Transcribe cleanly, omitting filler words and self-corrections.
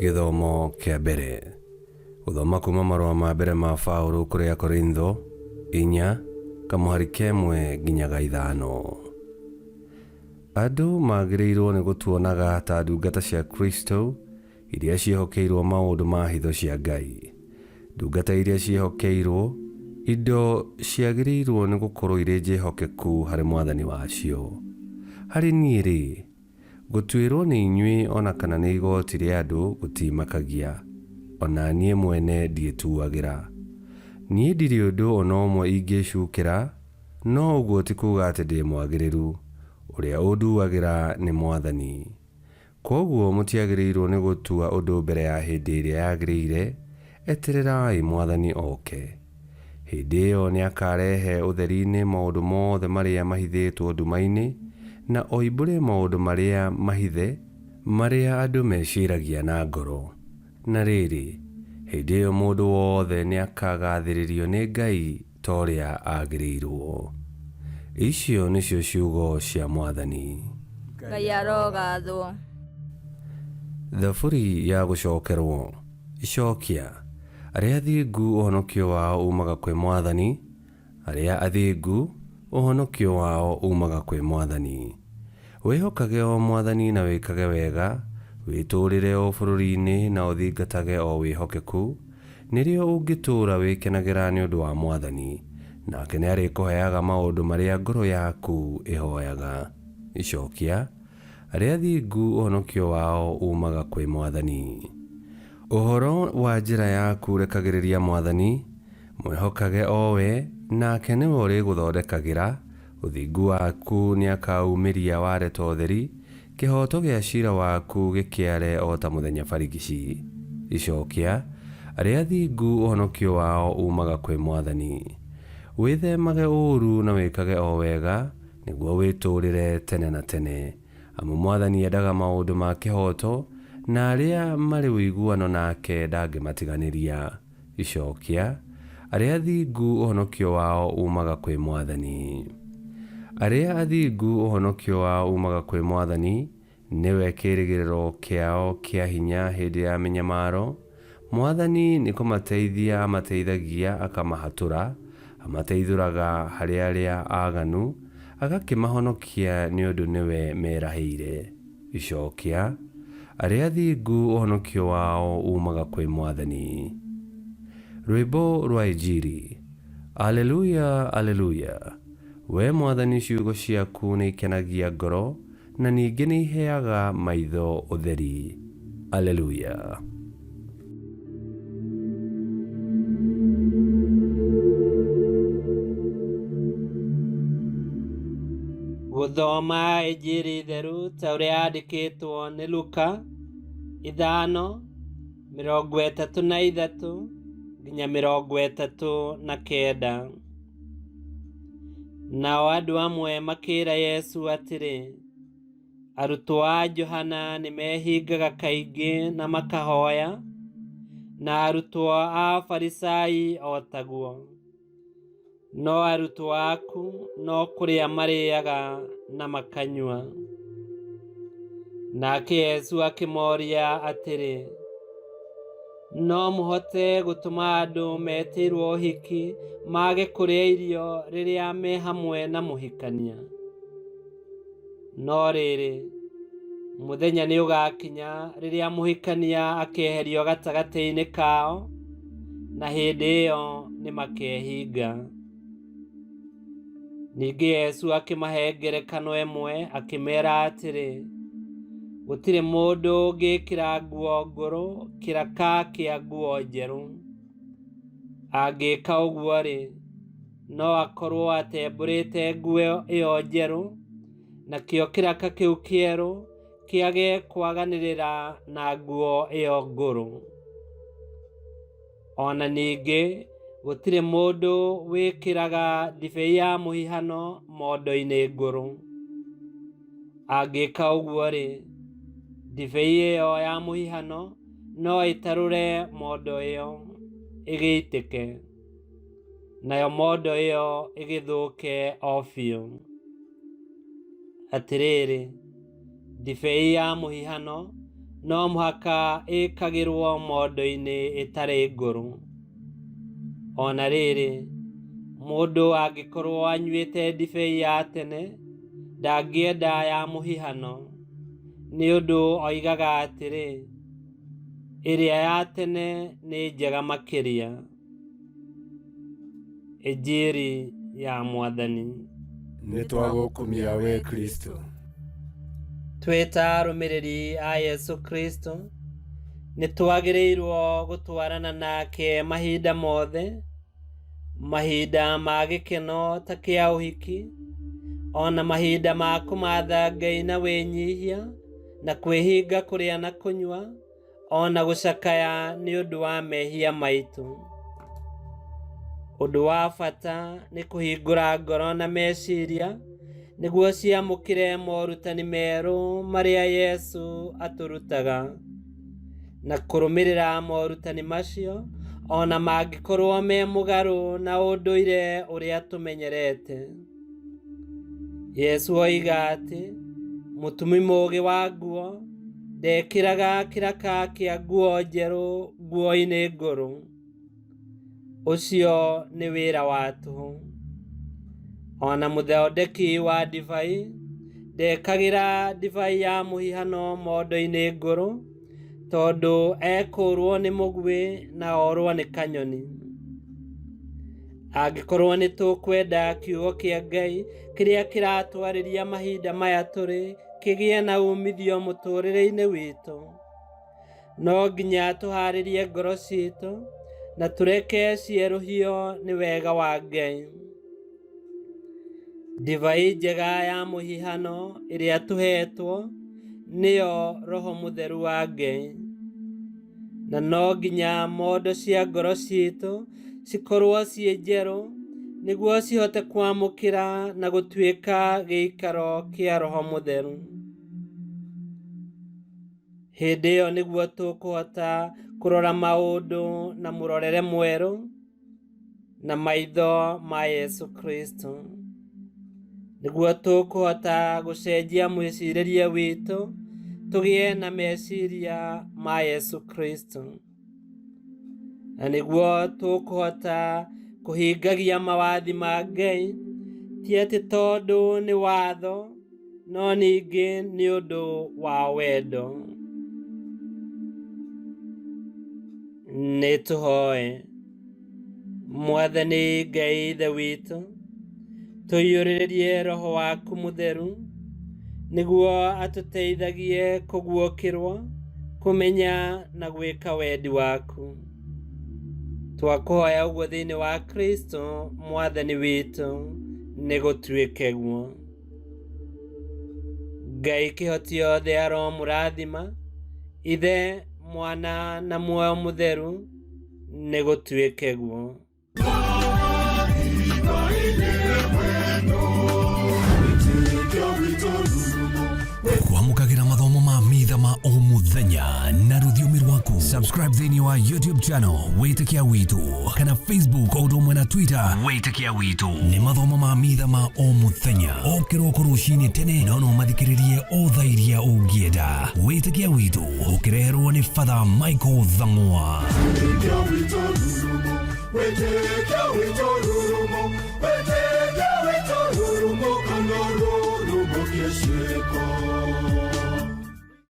Gĩthomo kĩa mbere. Gũthoma kuma marũa ma mbere ma Paũlũ kũrĩ Akorintho, inya, kamũhari kemwe nginya ga ithano. Andũ magĩrĩirwo nĩ gũtuonaga ta ndungata cia Kristo iria ciĩhokeirwo maũndũ ma hitho cia Ngai. Ndungata iria ciĩhokeirwo indo ciagĩrĩirwo nĩ gũkorwo irĩ njĩhokeku harĩ Mwathani wacio. Harĩ niĩ-rĩ, Gũtuĩrwo nĩ inyuĩ o na kana nĩ igooti rĩa andũ gũtiimakagia, o na niĩ mwene ndiĩtuagĩra. Niĩ ndirĩ ũndũ o na ũmwe ingĩĩcuukĩra, no ũguo ti kuuga atĩ ndĩ mwagĩrĩru, ũrĩa ũnduagĩra nĩ Mwathani. Kwoguo mũtiagĩrĩirwo nĩ gũtua ũndũ mbere ya hĩndĩ ĩrĩa yagĩrĩire, etererai Mwathani oke. Hĩndĩ ĩyo nĩakarehe ũtheri-inĩ maũndũ mothe marĩa mahithĩtwo nduma-inĩ, na oimbũre maũndũ marĩa mahithe marĩa andũ meciiragia na ngoro. Na rĩrĩ, hĩndĩ ĩyo mũndũ wothe nĩakagaathĩrĩrio nĩ Ngai ta ũrĩa aagĩrĩirwo. Icio nĩcio ciugo cia Mwathani. Ngai arogathwo. Thaburi ya gũcookerwo. Icokia. Arĩa athingu ũhonokio wao uumaga kwĩ Mwathani, arĩa athingu, ũhonokio wao uumaga kwĩ Mwathani. Wĩhokage o Mwathani na wĩkage wega, wĩtũũrĩre o bũrũri-inĩ na ũthingatage o wĩhokeku, nĩrĩo ũngĩtũũra wĩkenagĩra nĩ ũndũ wa Mwathani, nake nĩarĩkũheaga maũndũ marĩa ngoro yaku ĩhoyaga. Icokia. Arĩa athingu ũhonokio wao uumaga kwĩ Mwathani. Ũhoro wa njĩra yaku rekagĩrĩria Mwathani, mwĩhokage o we, nake nĩwe ũrĩgũthondekagĩra, ũthingu waku nĩakaumĩria ware ta ũtheri, kĩhooto gĩa cira waku gĩkĩare o ta mũthenya barigici. Icokia, Arĩa athingu ũhonokio wao uumaga kwĩ Mwathani. Wĩthemage ũũru na wĩkage o wega, nĩguo wĩtũũrĩre tene na tene. Amu Mwathani endaga maũndũ ma kĩhooto, na arĩa marĩ ũiguano nake ndangĩmatiganĩria. Icokia, Arĩa athingu ũhonokio wao uumaga kwĩ Mwathani. Arĩa athingu ũhonokio wao uumaga kwĩ Mwathani, Nĩwe kĩĩrĩgĩrĩro kĩao kĩa hinya hĩndĩ ya mĩnyamaro, Mwathani nĩ kũmateithia amateithagia akamahatũra, amateithũraga harĩ arĩa aaganu, agakĩmahonokia nĩ ũndũ nĩwe merahĩire. Icokia, Arĩa athingu ũhonokio wao uumaga kwĩ Mwathani. Rwĩmbo rwa Injiri. Aleluya, Aleluya! Wee Mwathani ciugo ciaku nĩikenagia ngoro, Na ningĩ nĩiheaga maitho ũtheri. Aleluya. Gũthoma Injiri theru ta ũrĩa yandĩkĩtwo nĩ Luka 5:33 nginya 39. Nao andũ amwe makĩĩra Yesu atĩrĩ, Arutwo a Johana nĩ mehingaga kaingĩ na makahoya, na arutwo a Afarisai o taguo, no arutwo aku no kũrĩa marĩaga na makanyua. Nake Yesu akĩmoria atĩrĩ, No mũhote gũtũma andũ metĩirwo ũhiki mage kũrĩa irio rĩrĩa me hamwe na mũhikania? No rĩrĩ, mũthenya nĩ ũgaakinya rĩrĩa mũhikania akeherio gatagatĩ-inĩ kao, na hĩndĩ ĩyo nĩ makehinga. Ningĩ Yesu akĩmahe ngerekano ĩmwe akĩmeera atĩrĩ, Gũtirĩ mũndũ ũngĩĩkĩra nguo ngũrũ kĩraka kĩa nguo njerũ. Angĩka ũguo-rĩ, no akorũo atembũrĩte nguo ĩyo njerũ, nakĩo kĩraka kĩu kĩerũ kĩage kwaganĩrĩra na nguo ĩyo ngũrũ. O na ningĩ gũtirĩ mũndũ wĩkĩraga ndibei ya mũhihano mondo-inĩ ngũrũ. Angĩka ũguo-rĩ, ndibei ĩyo ya mũhihano no ĩtarũre mondo ĩyo ĩgĩitĩke, nayo mondo ĩyo ĩgĩthũke o biũ. Atĩrĩrĩ, ndibei ya mũhihano No mũhaka ĩkagĩrwo mondo-inĩ ĩtarĩ ngũrũ. Ona rĩrĩ, mũndũ angĩkorwo anyuĩte ndibei ya tene, ndangĩenda ya mũhihano, nĩ ũndũ oigaga atĩrĩ, ĩrĩa ya tene nĩ njega makĩria. Injiri ya Mwathani. Nĩ twagũkumia we Kristo. Twĩ ta arũmĩrĩri a Yesu Kristo, nĩ twagĩrĩirwo gũtwarana nake mahinda mothe, mahinda ma gĩkeno ta kĩa ũhiki, ona mahinda ma kũmatha Ngai na wĩnyihia, na kwĩhinga kũrĩa na kũnyua, ona gũcakaya nĩ ũndũ wa mehia maitũ. Ũndũ wa bata nĩ kũhingũra ngoro na meciria nĩguo ciamũkĩre morutani merũ marĩa Yesu atũrutaga, na kũrũmĩrĩra morutani macio ona mangĩkorwo me mũgarũ na ũndũire ũrĩa tũmenyerete. Yesu oiga atĩ mũtumi mũũgĩ wa nguo ndekĩraga kĩraka kĩa nguo njerũ nguo-inĩ ngũrũ. Ũcio nĩ wĩra wa tũhũ. Ona mũthondeki wa ndibei ndekagĩra ndibei ya mũhihano mondo-inĩ ngũrũ, tondũ ekũũrwo nĩ mũguĩ na orwo nĩ kanyoni. Angĩkorwo nĩ tũkwenda kiugo kĩa Ngai kĩrĩa kĩratwarĩria mahinda maya tũrĩ kĩgĩe na umithio mũtũũrĩre-inĩ witũ, no nginya tũharĩrie ngoro citũ na tũreke cierũhio nĩ wega wa Ngai. Ndibei njega ya mũhihano ĩrĩa tũheetwo nĩyo Roho Mũtheru wa Ngai, na no nginya mondo cia ngoro citũ cikorwo ciĩ njerũ nĩguo cihote kwamũkĩra na gũtuĩka gĩikaro kĩa Roho Mũtheru. Hĩndĩ ĩyo nĩguo tũkũhota kũrora maũndũ na mũrorere mwerũ na maitho ma Yesu Kristo, nĩguo tũkũhota gũcenjia mwĩcirĩrie witũ tũgĩe na meciria ma Yesu Kristo, na nĩguo tũkũhota kũhingagia mawathi ma Ngai, ti atĩ tondũ nĩ watho, no ningĩ nĩ ũndũ wa wendo. Nĩ tũhoe. Mwathani Ngai Ithe witũ, tũiyũrĩrĩrie Roho waku Mũtheru nĩguo atũteithagie kũguũkĩrwo, kũmenya na gwĩka wendi waku. Twakũhoya ũguo thĩinĩ wa Kristo Mwathani witũ, nĩ gũtuĩke guo. Ngai kĩhoti yothe aromũrathima, Ithe, Mwana na Muoyo Mũtheru, nĩ gũtuĩke guo. Kwamũkagĩra mathomo ma mitha ma o mũthenya na rũthiomi rwaku. Subscribe thĩinĩ wa YouTube channel Wĩtĩkia Witũ kana Facebook o ũndũ ũmwe na Twitter Wĩtĩkia Witũ. Nĩ mathomo ma mitha ma o mũthenya o kĩroko rũcinĩ tene, no no mathikĩrĩrie o thaa iria ũngĩenda. Wĩtĩkia Witũ ũkĩreherwo nĩ Father Michael Thang'wa. Wĩtĩkia witũ rurumo, wĩtĩkia witũ rurumo, wĩtĩkia witũ rurumo, kana rurumo kĩciko.